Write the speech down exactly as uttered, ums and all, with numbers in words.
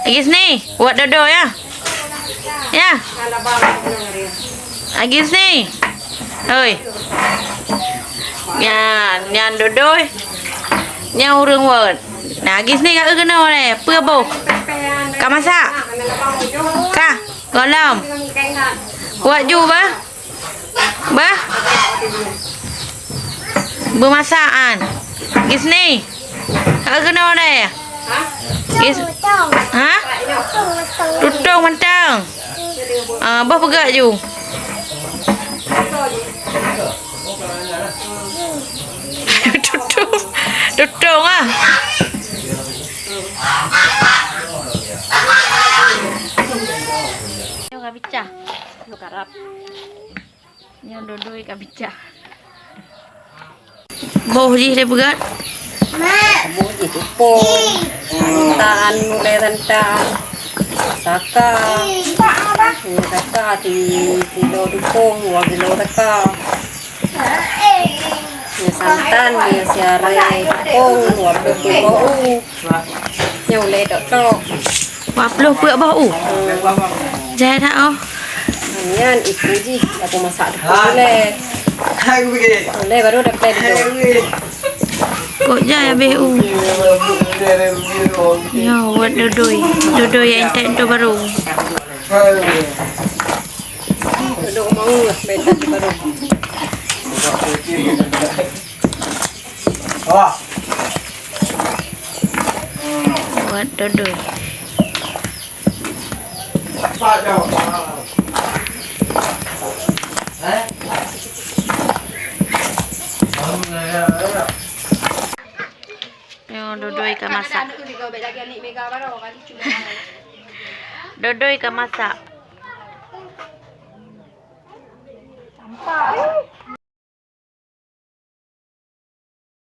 Agis ni, buat dodo ya. Ya. Agis ni. Hoi. Nyan, nyan dodo. Nyan ureueng buat. Nah, agis ni ka keunoe lé. Peue boh? Ka masak? Ka. Gohlom. Buat ju bah. Bah. Beumasak an. Gis ni. Ka keunoe deh. Gis. Ha? Tutong mantong. Ah, bah peugah ju. Tutong. Tutong ah. Nyoe ka picah. Nyoe karab. Nyoe dodoi ka picah. Boh jih deh peugah. Boh jih tupông. Santan, mulai santan. Saka. Nyoe saka si kilo tupông, dua kilo saka. Nyoe santan, nyoe siaré tupông, dua ploh tupông. Nyoe ulèe tok-tok. Dua ploh peuet boh u. Jai that oh. Nyan iku jih, aku masak dulu leh. Leh baru dapat dulu. Kok jai habis u. Nyoe buat dodoi. Dodoi nyang intat tu baru. Dodoi mau lah, baik baru. Buat dodoi. Nyoe dodoi ka masak. Dodoi ka masak.